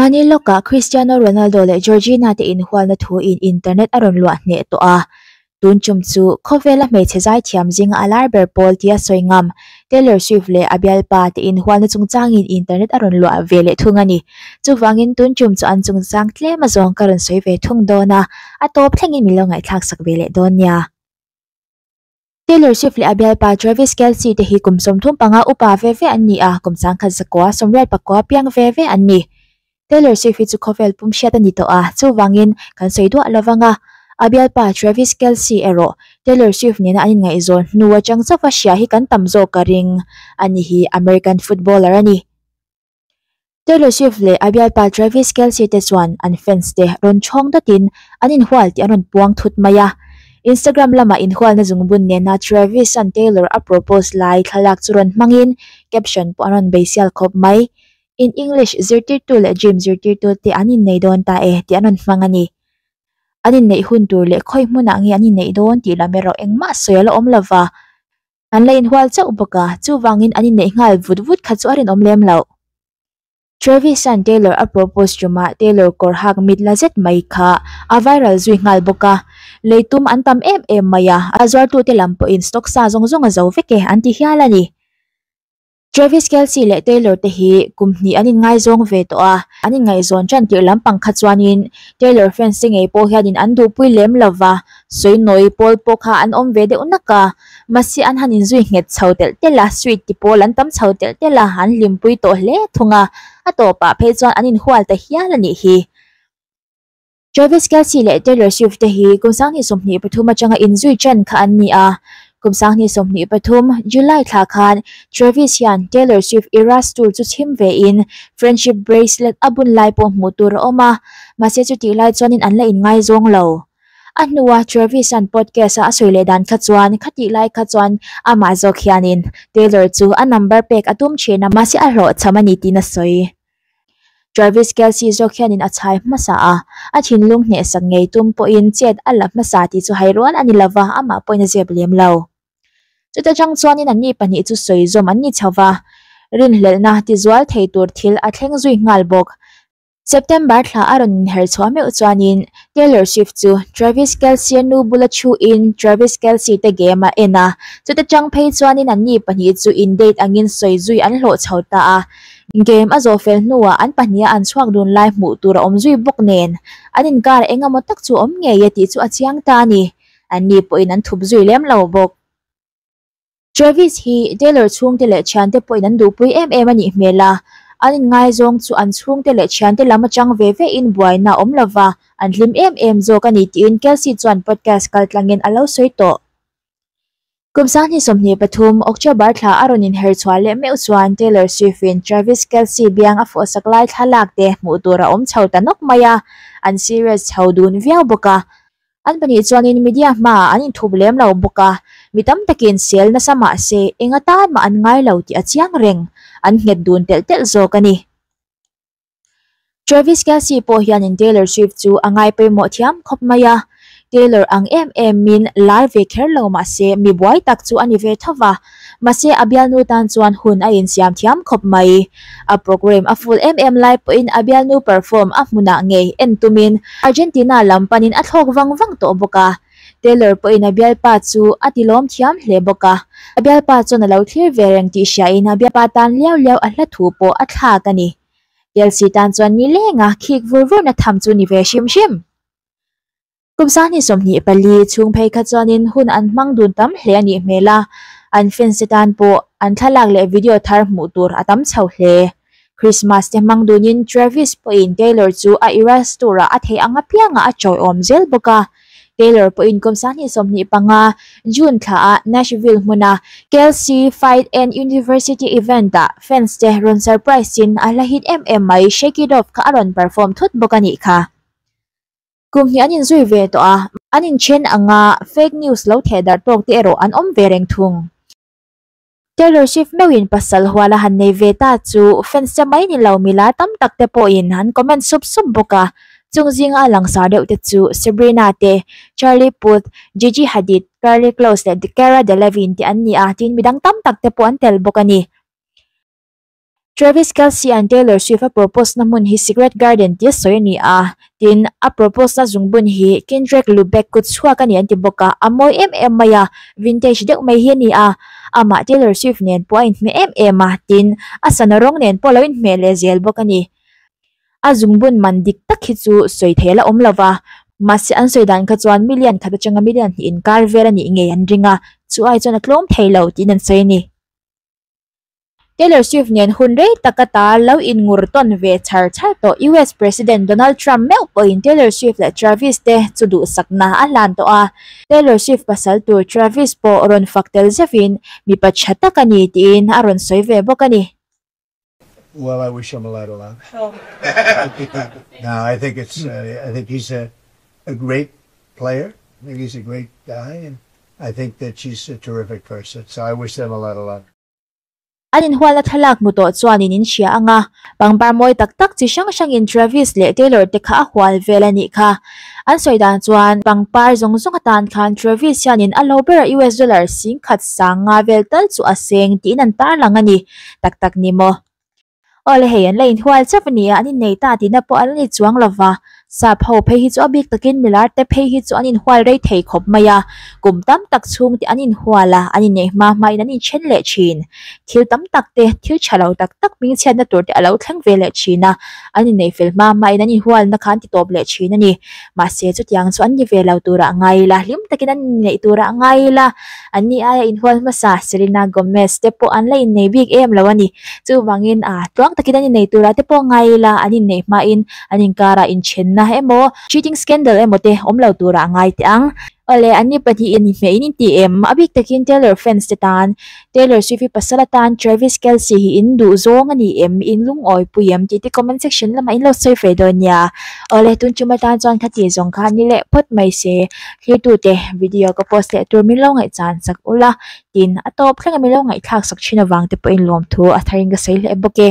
Hmani lawkah Cristiano Ronaldo leh Georgina te inhualna thuin internet a rawn luah hneh tawh a. Tun tum chu khawvela hmeichhe zaithiam zinga a lar ber pawl tia sawi ngam Taylor Swift leh a bialpa te inhualna chungchangin internet a rawn luah ve leh thung a ni. Chuvangin tun tum chu an chungchang tlem a zawng ka rawn sawi ve thung dawn a, a tawp thlengin min lo ngaihthlak sak ve leh dawn nia. Taylor Swift leh a bialpa Travis Kelce te hi kum 35 upa ve ve an ni a, kum 19 84 piang ve ve an ni. Taylor Swift hi chu khawvel pum hriat a ni tawh a, chuvangin kan sawi duah lo vang a. A bialpa Travis Kelce erawh Taylor Swift nena an inngaihzawn hnu atang chauha hria hi kan tam zawk ka ring. Ani hi American footballer a ni. Taylor Swift leh a bialpa Travis Kelce te chuan an fans te rawn chhawng dawtin an inhual tih an rawn puang thut mai a. Instagram lamah inhualna zungbun nena Travis-a'n Taylor a propose lai thlalak chu rawn hmangin caption pawh an rawn beisial khawp mai. In English zirtirtu leh gym zirtirtu te an innei dawn ta e tih an rawn hmang a ni. An inneih hun tur leh khawi hmunah nge an inneih dawn tih lam erawh engmah sawi a la awm lova. An la inhual chauh bawk a, chuvangin an inneih nghal vut vut kha chu a rinawm lem loh. Travis-a'n Taylor a propose tumah Taylor kawr hak mit la zet mai kha a viral zui nghal bawk a, lei tum an tam em em mai a, a zuartute lam pawhin stock sa zawng zawng a zo vek e an ti hial a ni. Travis Kelce leh Taylor te hi kum hnih an inngaizawng ve tawh a, an inngaihzawn tan tirh lampang kha chuanin Taylor fans te ngei pawh hianin an duhpui lem lo va, sawi nawi pawl pawh kha an awm ve deuh nak a, mahse an han inzui nghet chho telh telh a, sweet ti pawl an tam chho telh telh a, an hlimpui tawh hle thung a, a tawpah phei chuan an inhual ta hial a nih hi. Travis Kelce leh Taylor Swift te hi kum 2023 atanga inzui ṭan kha an ni a. Kum 2023 July thla khan Travis hian Taylor Swift Eras Tour chu chhim vein friendship bracelet a bun lai pawh hmuh tur a awm a, mahse chutih lai chuanin an la inngaizawng lo. A hnua Travis-a'n podcast-a a sawi leh dan kha chuan khatih lai kha chuan amah zawk hianin Taylor chu a number pek a tum ṭhin a, mahse a hlawhchham a ni tiin a sawi. Travis Kelce zawk hianin a chhai hmasa a, a thinlung hnehsak ngei tum pawhin chet a la hmasa tih chu hai rual a ni lova, amah pawhin a zep lem lo. Chuta chang chuanin anni pahnih chu sawi zawm an ni chho va, rinhlelhna tizual thei tur thil a thleng zui nghal bawk. September thla a rawn inher chhuah meuh chuanin Taylor Swift chu Travis Kelce-a nu bula thuin Travis Kelce te game a en a, chuta chang phei chuanin anni pahnih chu in-date angin sawi zui an hlawh chho ta a. Game a zawh fel hnuah an pahniha an chhuak dun lai hmuh tur a awm zui bawk nen, an inkar eng emaw tak chu awm ngei e tih chu a chiang ta a ni. Anni pawhin an thup zui lem lo bawk. Travis hi Taylor chhungte leh thiante pawhin an duhpui em em a nih hmel a, an inngaizawng chu an chhungte leh thiante lam atang ve vein buaina a awm lova, an hlim em em zawk a ni tiin Kelce chuan podcast kaltlangin a lo sawi tawh. Kum 2023 October thla a rawn inher chhuah leh meuh chuan Taylor Swift-in Travis Kelce biang a fawhsak lai thlalak te hmuh tur a awm chho ta nawk mai a, an serious chho dun viau bawk a. An pahnih chuanin media hmaah an inthup lem lo bawk a, mi tam takin sel nasa mah se eng atan mah an ngai lo tih a chiang reng, an nghet dun telh telh zawk a ni. Travis Kelce pawh hianin Taylor Swift chu a ngai pawimawh thiam khawp mai a, Taylor ang em emin lar ve kher lo mah se mi buai tak chu a ni ve tho va, mahse a bialnu tan chuan hun a insiam thiam khawp mai. A programme a full em em lai pawhin a bialnu perform a hmunah ngei en tumin Argentina lam panin a thlawk vang vang tawh bawk a. Taylor pawhin a bialpa chu a tilawm thiam hle bawk a, a bialpa chuan a lo thlir ve reng tih hriain a bialpa tan liau liau a hla thu pawh a thlak a ni. Kelsey tan chuan ni lenga khik vur vurna tham chu ni ve hrim hrim. Kum 2024 chhung phei kha chuanin hun an hmang dun tam hle a nih hmel a, an fans te tan pawh an thlalak leh video thar hmuh tur a tam chho hle. Christmas te hmang dunin Travis pawhin Taylor chu a Eras Tour-ah a theih ang apiangah a tawiawm zel bawk a. Taylor pawhin kum 2025 June thlaah Nashville hmuna Kelce Fight and University event-ah fans te rawn surprise-in a hla hit em em mai Shake It Off kha a rawn perform thut bawk a nih kha. Kum hnih an inzui ve tawh a, an inthen anga fake news lo theh darh tawk te erawh an awm ve reng thung. Taylor Swift meuhin pasal hual a han nei ve ta chu fans te mai ni lo milar tam tak te pawhin an comment sup sup bawk a, chung zinga a langsar deuh te chu Sabrina te, Charlie Puth, Gigi Hadid, Karlie Kloss leh Cara Delevingne te an ni a, tin midang tam tak te pawh an tel bawk a ni. Travis Kelce-a'n Taylor Swift a propose na hmun hi Secret Garden tia sawi a ni a, tin, a propose na zungbun hi Kendrick Lubeck kut chhuak a ni an ti bawk a, a mawi em em mai a, vintage deuh mai hi a ni a, amah Taylor Swift nen pawh a inhmeh em em a, tin, a sana rawng nen pawh a lo inhmeh leh zel bawk a ni. A zungbun man dik tak hi chu sawi theih a la awm lo va, mahse an sawi dan kha chuan million khat atanga million hnih inkar vel a nih ngei an ring a, chu ai chuan a tlawm thei lo tiin an sawi a ni. Taylor Swift nen hun rei tak ata lo inngur tawn ve char char tawh US President Donald Trump meuh pawhin Taylor Swift leh Travis te chu duhsakna a hlan tawh a. Taylor Swift pasal tur Travis pawh rawn fak tel zeuhin mipa tha tak a ni tiin a rawn sawi ve bawk a ni. Well, I wish him a lot of luck. No, I think it's I think he's a a great player. I think he's a great guy and I think that she's a terrific person. So I wish them a lot of luck. An inhualna thlalak hmu tawh chuanin in hria ang a, pangpar mawi tak tak chi hrang hrangin Travis leh Taylor te kha a hual vel a nih kha. An sawi dan chuan pangpar zawng zawng atan khan Travis hianin a lo berah US dollar 10,000 sanga vel tal chu a seng tiin an tarlang a ni. Tak tak ni maw? Awle hei an la inhual chauh a ni a, an innei ta tihna pawh a la ni chuang lo va. Sap ho phei hi chu a bik takin milar te phei hi chu an inhual rei thei khawp mai a, kum tam tak chhung te an inhual a, an inneih hma hmain an inthen leh thin. Thil tam tak te, thil tha lo tak tak hmingchhiatna tur te a lo thleng ve leh thin a, an inneih fel hma hmain an inhualna kha an ti tawp leh thin a ni. Mahse chutiang chu an ni ve lo turah ngai ila, hlim takin an inneih turah ngai ila, Anni aia inhual hmasa Selena Gomez te pawh an la innei bik em lo a ni. Chuvangin a tluang takin an innei turah te pawh ngai ila an inneih hmain an inkarah inthenna emaw cheating scandal emaw te awm lo turah ngai teh ang. Awle, anni pahnihin inhmeh in inti em? A bik takin Taylor fans te tan Taylor Swift hi pasal atan Travis Kelce hi in duh zawng a ni em? In lungawi pui em? Tih te comment section lamah in lo sawi ve dawn nia. Awle, tun tum atan chuan khati zawng kha ni leh phawt mai se. Thirtute, video ka post leh tur min lo ngaihchan sak ula, tin a tawp thleng a min lo ngaihthlak sak thin avang te pawhin lawmthu a tharin ka sawi hle bawk e.